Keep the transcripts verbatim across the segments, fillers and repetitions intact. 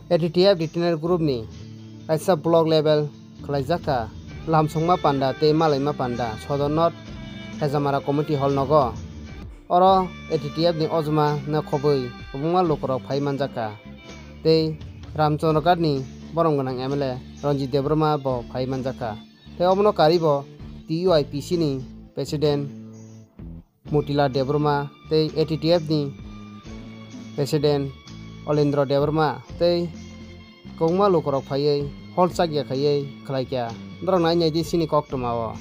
A T T F retainer group ni kaisa block level khwlaijak kha Lamsongma Panda tei Malaima Panda Sodor North Hejamara Committee Hall nogo. Oro A T T F ni ojma no khobwi kwbangma lukurok phai manjak kha tei Ramchandraghat ni borom gwnang M L A Ranjit Debbarma bo phai manjak kha. Tei obono karwi bo T U I P C ni President Motilal Debbarma tei A T T F ni President Olendra Debbarma tei kwbangma lukurok phaiwi hol chakya khaiwi khlaikha. Norok nai naidi chini koktwmao.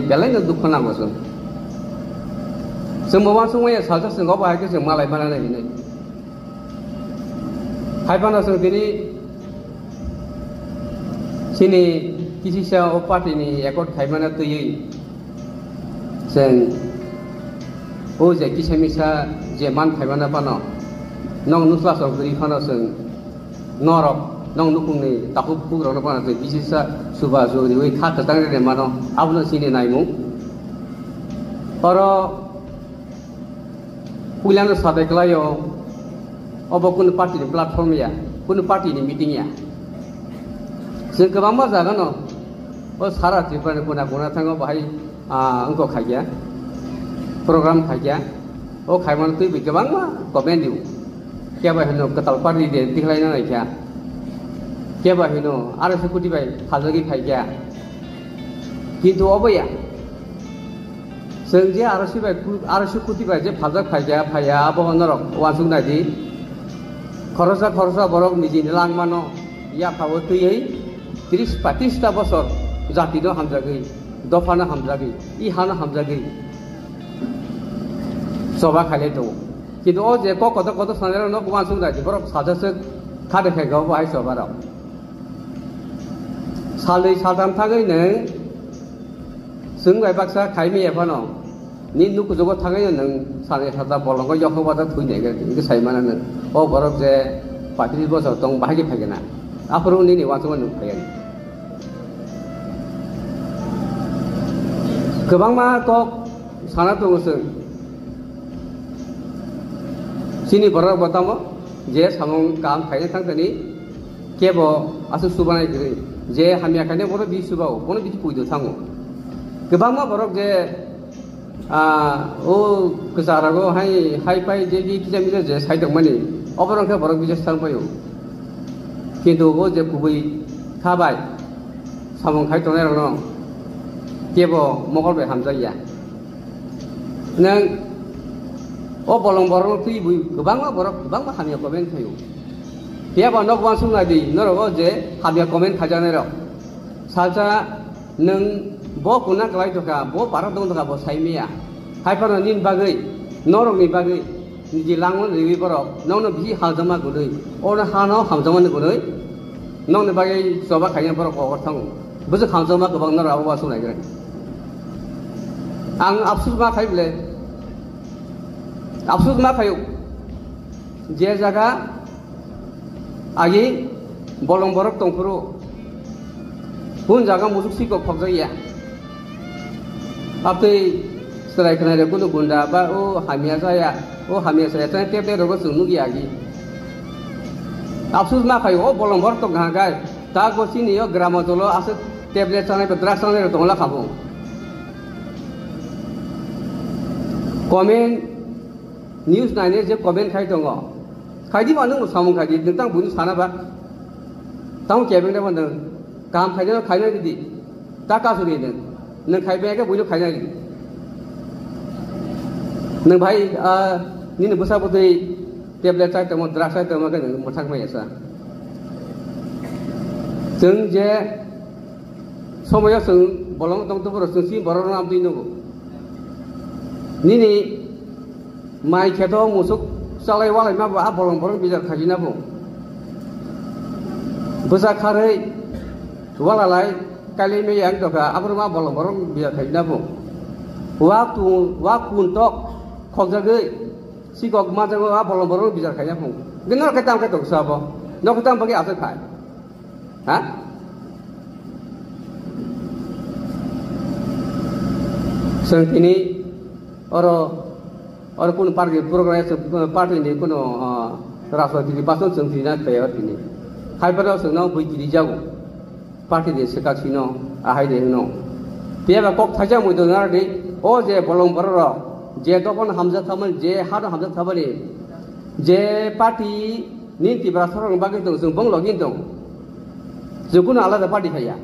Belai no dukho nango chwng. Chwng bo uansukmaya salsa chwng obo hai khe chwng malai mana nai hinwi. Hai phano chwng tini chini kisisa o party ni accord khaimano twiwi chwng o je kisa misa je man khaimano phano nong nukla chok gri phano chwng norok nong nukungni takhuk bukhuk rokno phano chwng kisisa chuba chuk riwi kha kwchang rwmano abono chini naimung. Oro Puilano sadai kwlaio, obo kunu party ni platform ya, kunu party ni meeting ya. Chwng kwbangma jaga no, o sara Tripura ni kona kona thango bahai, ah, wngkok khaikya, program khaikya, o khaimano twiwi kwbangma comment rio. Kebo hino kwtal party de tikhlaina naikha, kebo hino R S O kuti bai phalnagwi phaikya, kintu obo ya. Chwng je R S O bai ku-, R S O kuti bai je phaljak phaikha, phaiya, abo norok uansuk nai di. Khoroksa khoroksa borok nijini langmano yaphao twiwi tris patis ta bosor jatino hamjagwi, dophano hamjagwi, i hano hamjagwi choba khailai tongo. Kintu o je kok kotor kotor sanirokno uansuk nai di, borok sajaswk kha de khe go bo hai choba rok. Salnwi saltham thangwi nwng chwng bai baksa khaimaya phano nini nukujugo thangwi nwng salnwi saltham bolongo yokho bata thwi nai khe, hwnkhe sai mano nwng o borok je patris bosor tong bahai khe phai khe na, aphuru nini uansukma nwng phai ya. Kwbangma kok sana tongo chwng. Chini borok bo tamo je samung kaham khaina thang thani kebo aswk subanai kwrwi. Je hamya khaina bono bisi subao, bono bisi puido thango. Kwbangma borok je, ah, o kwcharago hai, hai pai je bi kisa misa je sai tongmani, oborok khe borok bises thang paio. Kintu o je kubui kha bai samung khai tongnai rokno kebo mokol bai hamjakya. Nwng o bolong borokno twiwi kwbangma borok kwbangma hamya comment khaio. Phiya ba nok uansuk nai di, norok o je hamya comment khaijaknai rok. Salsa nwng bo kuna kwlai tongkha, bo para tong tongkha, bo sai maya. Hai phano nini bagwi, norokni bagwi, niji langmani riwi borok, nokno bisi hamjakma gwnwi, ono hano hamjakmani gwnwi, nokni bagwi choba khaina borok kokor thango. Bwswk hamjakma kwbang norok abo uansuk naigra. Ang afsus ma khai bwle, afsus ma khaio. Je jaga agi bolong borok tongphuru, hwn jaga musuk sikok khokjakya. Abtwi chwrai khwnai rok kunu gunda ba o hamya jaya, o hamya jaya tei tep tep rogo chwng nukya agi. Afsus ma khaio, o bolong borok tong kha khe, tak bo chini o gramo tolo aswk tablet chanai ba drugs chanai rok tongla kha bo. Comment, news nainai je comment khai tongo. Khaidi ba nwng samung khaidi, nwng tang buino sana ba. Tamo kebeng de ba nwng. Kaham khaidi no khaina di. Ta kasu di nwng. Nwng khai beng khe buino khaina di. Nwng bhai, ah, nini bwsa bwtwi tablet chai tongmo, drugs chai tongmo khe nwng mwthang maya sa. Chwng je somoyo chwng bolong tong tong phuru chwng chini borok rok amtwi nugo. Nini mai kheto musuk Chalai walai ma bo a bolong borong bijar khaji na bo. Bwsa kharwi walalai kailai maya wng tongkha, aboro ma bolong borong bijar khaji na bo. Wa tu, wa kun tok khokjagwi sikok ma jago a bolong borong bijar khaji na bo. Gwnang khe tam khe tongsa bo. Nok tam bagwi aswk khai. Ha? Chwng tini oro, oro kunu party program, party ni kunu, ah, rajniti ni bason chwng tini na kaya tini. Hai phano chwng no bui tini jago. Party ni swkak sino, ahai de hino. Tiyaba kok thaijak mui dona di, o je bolong borok rok, je dophano hamjak thamani, je hano hamjak thamani, je party Nini Tiprasa rokni bagwi tong, chwng bong login tong. Chwng kunu alada party khaiya.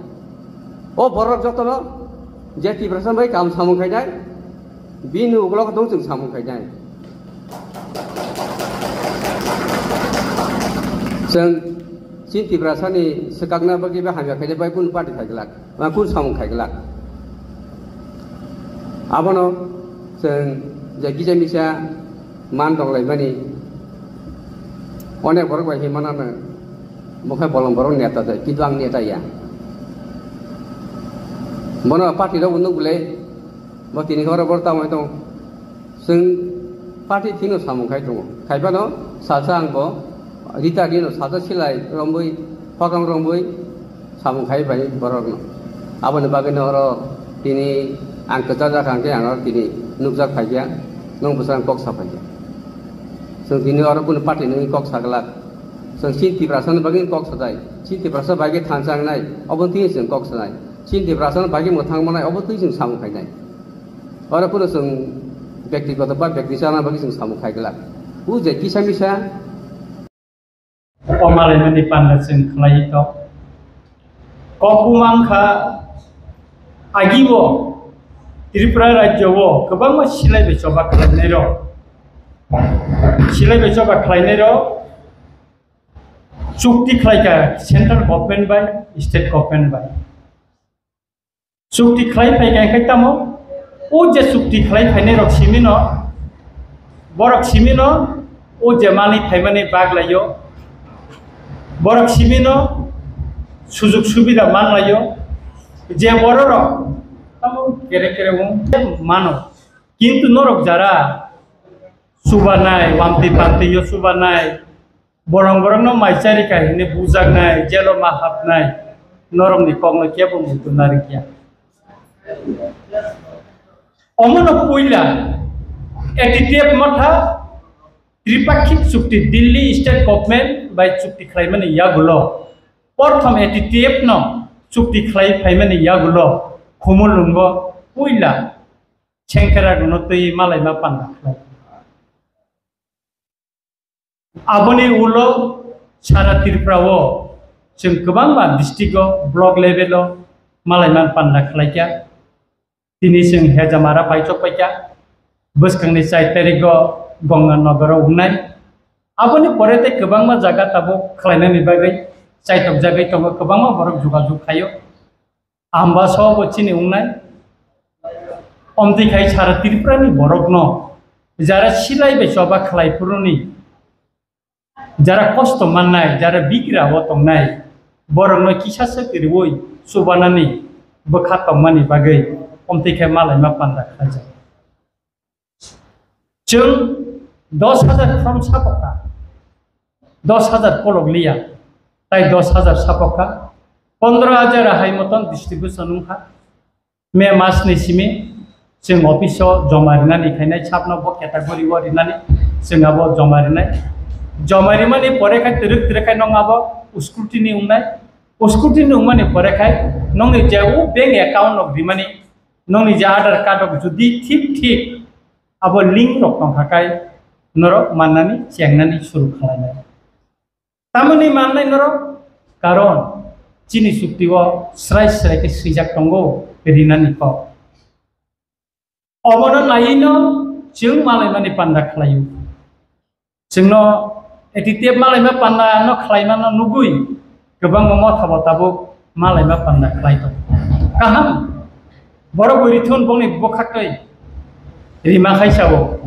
O borok jotono je Tiprasa bai kam samung khainai, bini uklok tong chwng samung khainai. Chwng chini Tiprasani swkakna bagwi ba hamya khainai bai kunu party khaiglak. Ma kun samung khai glak. Abono chwng je kisa misa man tong lai mani. Onek borok bai hinmana no, bo khe bolong borok neta de, kintu ang neta ya. Bono party rok nuk bwle, bo tini horo bor tamo tong. Chwng party thwino samung khai tongo. Khai phano salsa ang bo Rita Dino salsa silai romwi, hokang romwi samung khai bai borokno. Aboni bagwino oro tini ang kwchajak hwnkhe ang oro tini nukjak phaikha, nwng bwskango kok sa phaikha. Chwng tini oro kunu party nungwi kok sa glak. Chwng chini Tiprasani bagwi kok sajai. Chini Tiprasa bagwi thansa wngnai, obo twi chwng kok sanai. Chini Tiprasani bagwi mwthang manai, obo twi chwng samung khainai. Oro phano chwng bektigoto ba bekti chana bagwi chwng samung khai glak. O je kisa misa. O malaimani panda chwng khlai tok. Kok bumang kha, agibo Tripura rajyo o kwbangma silai bai choba khlainai rok. Silai bai choba khlainai rok chukti khlai kha central government bai, state government bai. Chukti khlai phai kha, khe tamo? O je chukti khlai phainai rok simi no, borok simi no, o je manwi phaimani bag laio, borok simi no sujug subida man laio, je borok rok tamo kere kere wng mano, kintu norok jara chubanai, wamtwi pamtwi yo chubanai, borok borokno mai chari kha hwnwi bujaknai, jelo ma hapnai, norokni kokno kebo muitu narwkya. Omono puila A T T F motha tripakhik chukti Delhi state government bai chukti khlaimani yagulo, porthom A T T F no chukti khlai phaimani yagulo Khumulwngo puila Sengkrak no twi malaima panda khlai. Aboni ulo sara Tripura o chwng kwbangma district o, block level o malaima panda khlaikha. Tini chwng Hejamara paichok paikha, bwskangni char tarik o Ganga Nagar o wngnai. Aboni pore tei kwbangma jaga tabuk khlainani bagwi chaitok jagwi tongo, kwbangma borok jogajog khaio. Ambasa bo chini wngnai. Omtwi khai sara Tripura ni borok no jara silai bai choba khlai phuru ni, jara kosto mannai, jara bigra o tongnai, borok no kisa se kwrwi chubanani bwkha tongmani bagwi omtwi khai malaima panda khlaijak. Chwng dos hajar form sapokha, dos hajar kolok liya, tai dos hajar sapokha, pondro hajar hai moton distribution wngkha. May mas ni simi chwng office o joma rinani khainai, sabno bo category o rinani chwng abo joma rinai. Joma rimani pore khai twrwk twrwk khai nwng abo scrutiny wngnai. Scrutiny wngmani pore khai nwngni je o bank account rok rimani, nwngni je Aadhaar card rok jodi thik thik abo link rok tongkha khai norok mannani chengnani suru khlainai. Tamoni mannai norok? Karon chini chukti o srai srai khe swijak tongo rinani kok. Obono naiwi no chwng malaimani panda khlaio. Chwngno A T T F malaima panda no khlaimano nugwi kwbangma motha bo tabuk malaima panda khlai tongo. Kaham, borok bo rithun bongni bwkhaktwi rima khai sao,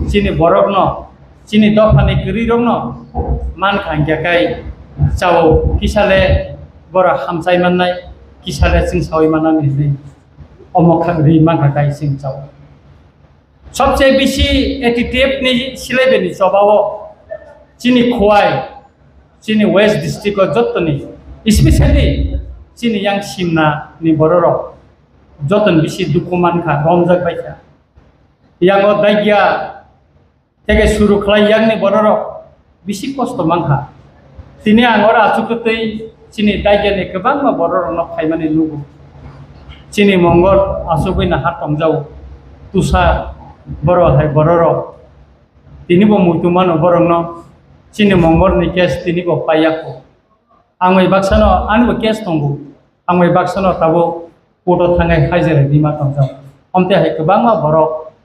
chini borokno Chini dophani kwrwirokno mankha hwnkhe kai chao, kisale borok hamchai mannai, kisale chwngsawi mannani hinwi omo kha-, ri mankha kai chwng chao. Sobse bisi A T T F ni silaibe ni chobao chini Khowai, chini West District o jottoni, especially chini yang Simna ni bororok jotoni bisi dukhu mankha, romjak baikha. Yango daigya tege suru khlai yakni bororok bisi kosto mankha. Tini ang oro achukgwi tei chini daigani kwbangma bororokno phaimani nugo. Chini Mongol achugwi naha tongjao. Tusa borok hai bororok. Tini bo muitu mano borokno. Chini Mongolni case tini bo paiyakho. Ang bai baksano ani bo case tongo. Ang bai baksano tabuk court-o thangai haijera rima tongjao. Omte hai kwbangma borok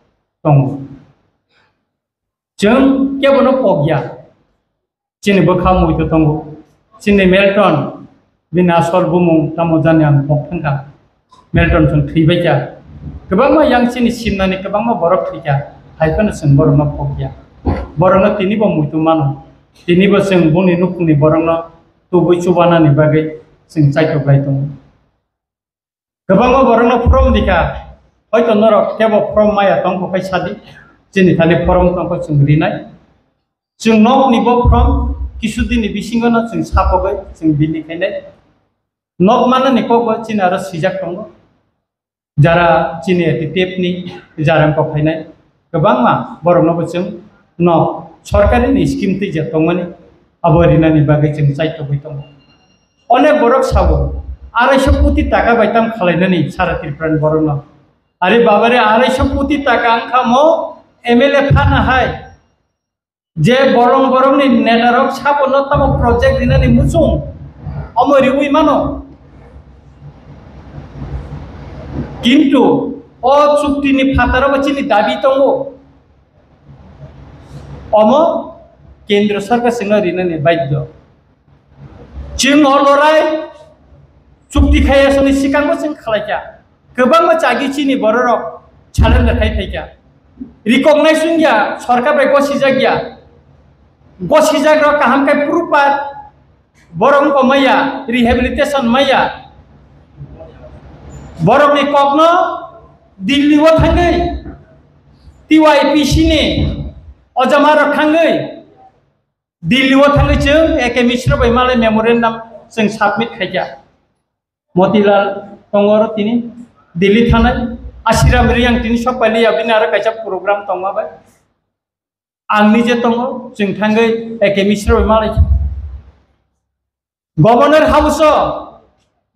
tongo. Chwng kebono pokya. Chini bwkha muitu tongo. Chini Milton, bini asol bumung tamo jani ang pok thangkha. Milton chwng thwibaikha. Kwbangma yang chini simnani kwbangma borok thwikha. Hai phano chwng borokno pokya. Borokno tinibo muitu mano. Tinibo chwng boni nukhungni borokno tubui chubanani bagwi chwng chaitok lai tongo. Kwbangma borokno from dikha, hoito norok kebo from maya tongkho khai sadi, chini thani from tongkho chwng rinai. Chwng nokni bo from kisudini bisingono chwng sapogwi chwng bini khainai. Nok manani kokbo chini aro swijak tongo. Jara chini A T T F ni jara kok khainai. Kwbangma borokno bo chwng no sorkari ni scheme twi je tongmani abo rinani bagwi chwng chaitogwi tongo. Onek borok sabo, "Arai sho koti taka bai tam khalainani sara Tripura ni borokno?" Are babare, arai sho koti taka wngkha mo M L A phana hai. Je borong borongni netarok sabono tamo project rinani muchung, omo riwi mano. Kintu o chuktini phataro bo chini dabi tongo. Omo kendro sarkar singno rinani baidhyo. Chwng o lorai chukti khaiya songni sikango chwng khlaikha. Kwbangma chagi chini bororok salenda khai phaikha. Recognize wngya, sorkar bai gosijakya. Gosijakrok kaham khe proper borok wngkha maya, rehabilitation maya. Borokni kokno Delhi o thangwi T Y P C ni ojamarok thangwi Delhi o thangwi chwng A K Mishra bai malai memorandum chwng submit khaikha. Motilal tongo oro tini Delhi thanai. Asiram Riyang tini sok pailiya bini aro kaisa program tongma bai. Ang nije tongo, chwng thangwi A K Mishra bai malai kha. Governor House o,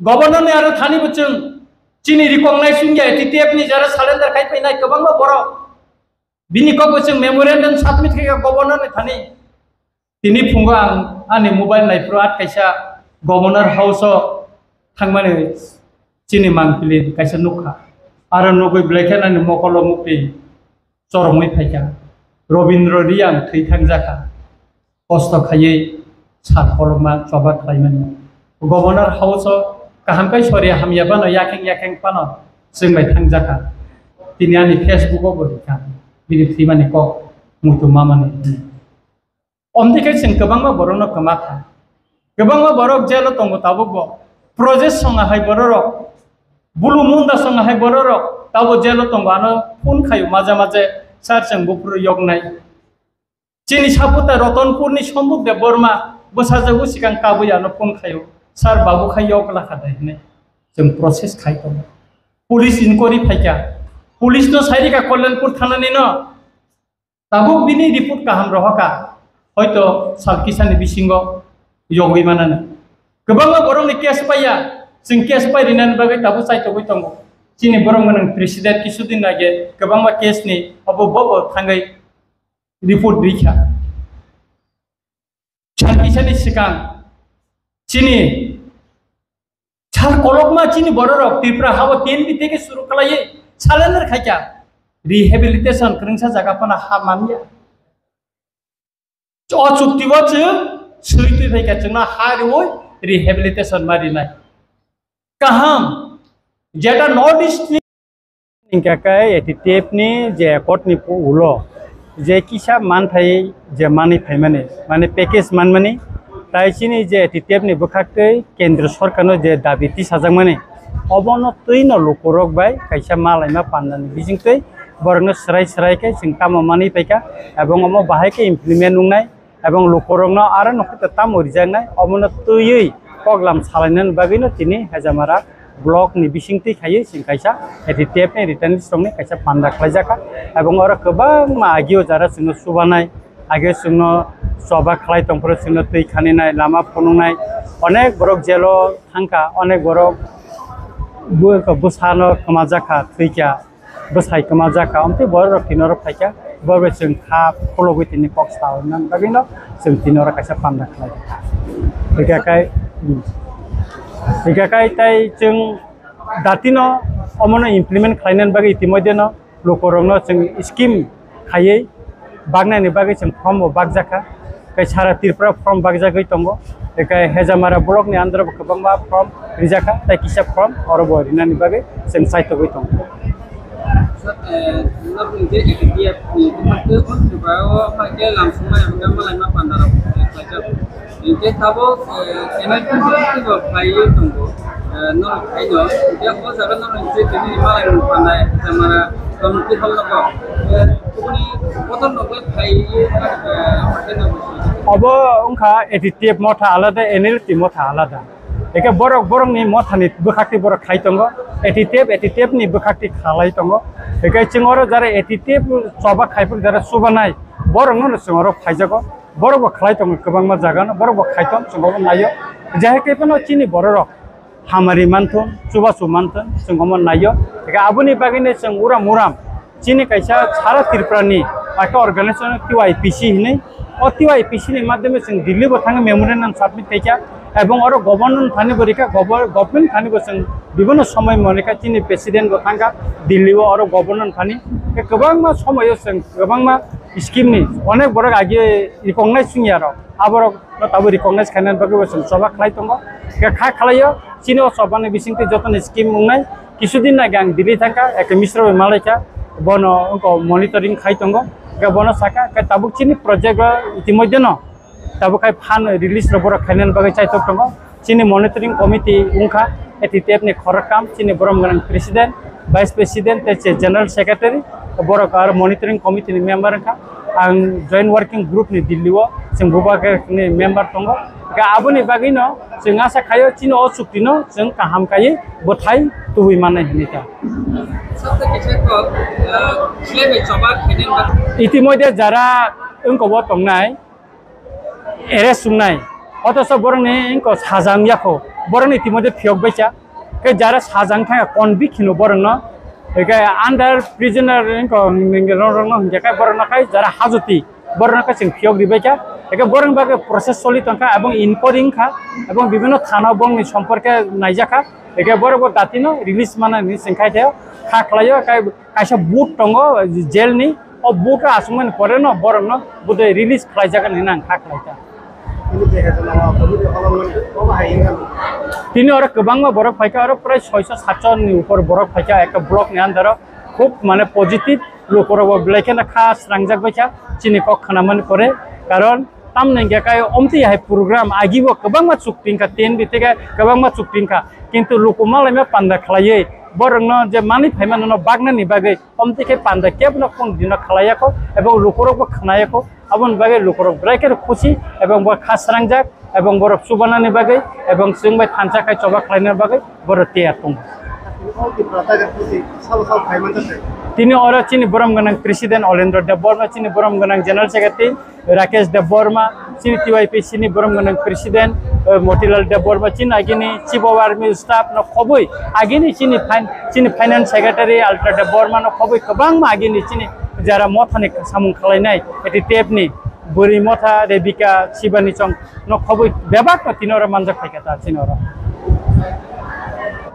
Governor ni aro thani bo chwng chini recognize wngya A T T F ni jara salenda khai phainai kwbangma borok. Bini kok bo chwng memorandum submit khaikha Governor ni thani. Tini phungo ang ani mobile naiphuru at kaisa Governor House o thangmani chini mangpili kaisa nukha. Aro nugwi belai khe ani mokolo mukti choromwi phaikha. Robindra Riyang thwi thangjakha. Kosto khaiwi sal kolokma choba khlaimani. Governor House o kaham kai sori hamya phano yakheng yakheng phano chwng bai thangjakha. Tini ani Facebook o bo rikha. Bini thwimani kok muitu mamani. Omtwi khe chwng kwbangma borokno kwma kha. Kwbangma borok jail o tongo tabuk bo. Project songa hai bororok. Bulu munda songa hai bororok. Tabuk jail o tongo, ano phone khaio maje maje. Sir, chwng buphuru yoknai. Chini saputa Rotonpurni Sombuk Debbarma bwsajago sikang kabui ano phone khaio. Sir, babu khai yok lakha dai hinwi. Chwng process khai tongo. Police inquiry phaikha. Police no sairika Kalyanpur thanani no. Tabuk bini report kaham rohorkha, hoito sal kisani bisingo yogwi manani. Kwbangma borokni case paiya, chwng case pai rinani bagwi tabuk chaitogwi tongo. Chini borok mwnang president kisudin age kwbangma case ni obo bobo thangwi report rikha. Sal kisani sikang chini sal kolokma chini bororok Tripura hao T N V teke suru khlaiwi salender khaikha, rehabilitation kwrwngsa jaga phano ha manya. O chukti o chwng swi twi phaikha, chwngno ha riwi rehabilitation ma rinai. Kaham, jeta North East ni Hingkha khe A T T F ni je accord ni ulo Je kisa manthai je manwi phaimani, mane package manmani, tai chini je A T T F ni bwkhaktwi kendra sorkarno je dabi tisajakmani, obono twino lukurok bai kaisa malaima pandani bisingtwi borokno swrai swrai khe chwng tamo manwi paikha, ebong omo bahai khe implement wngnai, ebong lukurokno aro nokho tamo rijaknai, omono twiwi koklam salainani bagwino tini Hejamara block ni bisingtwi khaiwi chwng kaisa A T T F ni return list rokni kaisa panda khlaijakha, ebong oro kwbangma agio jara chwngno chubanai, agio chwngno choba khlai tongphuru chwngno twi khaninai, lama phunuknai, onek borok jelo thangkha, onek borok bu-, bwsano kwmajakha, thwikha, bwsai kwmajakha, omtwi borok rok tini oro phaikha, borok bai chwng kha khulogwi tini kok sa hwnna bagwino chwng tini oro kaisa panda khlai. Hwnkhe kai, hwnkhe kai tai chwng datino omono implement khlainani bagwi itimoideno lukurokno chwng scheme khaiwi baknani bagwi chwng form bo bakjakha. Tei sara Tripura form bakjagwi tongo. Tei Hejamara block ni under bo kwbangma form rijakha, tei kisa form oro bo rinani bagwi chwng chaitogwi tongo. Sir, eh, nokni je A T T F ni, tei o Tripura o hai khe lamsongma eba malaima panda rok khlaijak. Hinkhe tabuk, eh, N I P bo khlaiwi tongo, eh, norok khaino. Hinkhe o jaga norok je tini malaimung panda, Hejamara community hall nogo. Eh, kubuni kotor nokle khlaiwi, eh, omo khe nogo. Obo wngkha A T T F motha alada, N L T motha alada. Eke borok borokni mothani bwkhakti borok khai tongo, A T T F, A T T F ni bwkhakti khalai tongo. Eke chwng oro jara A T T F choba khai phuru jara chubanai, borokno chwng oro phaijago. Borok bo khlai tongo kwbangma jaga no, borok bo khai tong, chwng obo naio. Jahai khe phano chini borok rok hamari manthun, chubachu manthun, chwng omo naio. Eke aboni bagwi no chwng uram uram chini kaisa sara Tripura ni kaisa organization T Y P C hinwi. O T Y P C ni madhyome chwng Delhi bo thangwi memorandum submit khaikha, ebong oro governor thani bo rikha, gobo-, government thani bo chwng bibhinno somoy monikha, chini president bo thangkha Delhi o, oro governor thani. Tei kwbangma somoyo chwng kwbangma scheme ni onek borok agi recognize wngya rok, aborok no tabuk recognize khainani bagwi bo chwng choba khlai tongo. Khe kha khlaio, chini o chobani bisingtwi jotono scheme wngnai. Kisu din age ang Delhi thangkha, eke misra bai malaikha, bono wngkha monitoring khai tongo. Khe bono sakha, khe tabuk chini project o itimoidheno tabuk khai fund release rok borok khainani bagwi chaitok tongo. Chini monitoring committee wngkha, A T T F ni khoroktham, chini borom gwnang president, vice president tei che general secretary, borok aro monitoring committee ni member wngkha. Ang joint working group ni Delhi o chwng bubagra ni member tongo. Khe aboni bagwi no chwng asa khaio chini o chukti no chwng kaham kaiwi bwthai tubui mannai hinwi ta. Sabta kisa ko, ah, khlai bai choba khainani bagwi. Itimoidhe jara wngkha bo tongnai, arrest wngnai, otoso borokni wngkha sajang yakho, borokni itimoidhe phiyok baikha, khe jara sajang thangya convict hino borokno, khe under prisoner wngkha, rokno hinkhe borokno khai jara hajoti, borokno khai chwng phiyok ribaikha, khe borokni bagwi process choli tongkha, ebong inquiry wngkha, ebong bibhinno thana bongni somporke naijakha, khe borok bo datino release manani chwng khai thaio, kha khlaio, khe kaisa boot tongo jail ni, o boot o aswkmani pore no borok no budai release khlai jagan hinwi ang kha khlai kha. Tini je hajala ma committee holong man, obo hai wngkha. Tini oro kwbangma borok phaikha, oro prai soiso satso ni upor borok phaikha, ekta block ni under o khub mane positive lukurok bo belai kheno kha srangjak baikha chini kok khnamani pore, karon tamni hwnkhe kai omtwi hai program agi bo kwbangma chukti wngkha, T N B tei kwbangma chukti wngkha, kintu luku malaima panda khlaiwi borokno je manwi phaimano no baknani bagwi omtwi khe panda kebo no kung dino khlaiya kho, ebong lukurok bo khnaya kho, aboni bagwi lukurok belai kheno khusi ebong bo kha srangjak ebong borok chubanani bagwi ebong chwng bai thansa khai choba khlaina bagwi borok tiyar tongo. Tini oro chini borom gwnang president Olendro Debbarma, chini borom gwnang general secretary Rakesh Debbarma, chini T Y P C ni borom gwnang president, eh, Motilal Debbarma, chini agini chief of army staff no khobwi, agini chini fin-, chini finance secretary Alta Debbarma no khobwi kwbangma agini chini jara mothani samung khwlainai A T T F ni bwrwi motha Rebika Sibani chong no khobwi bebak no tini oro manjak phaikha ta chini oro.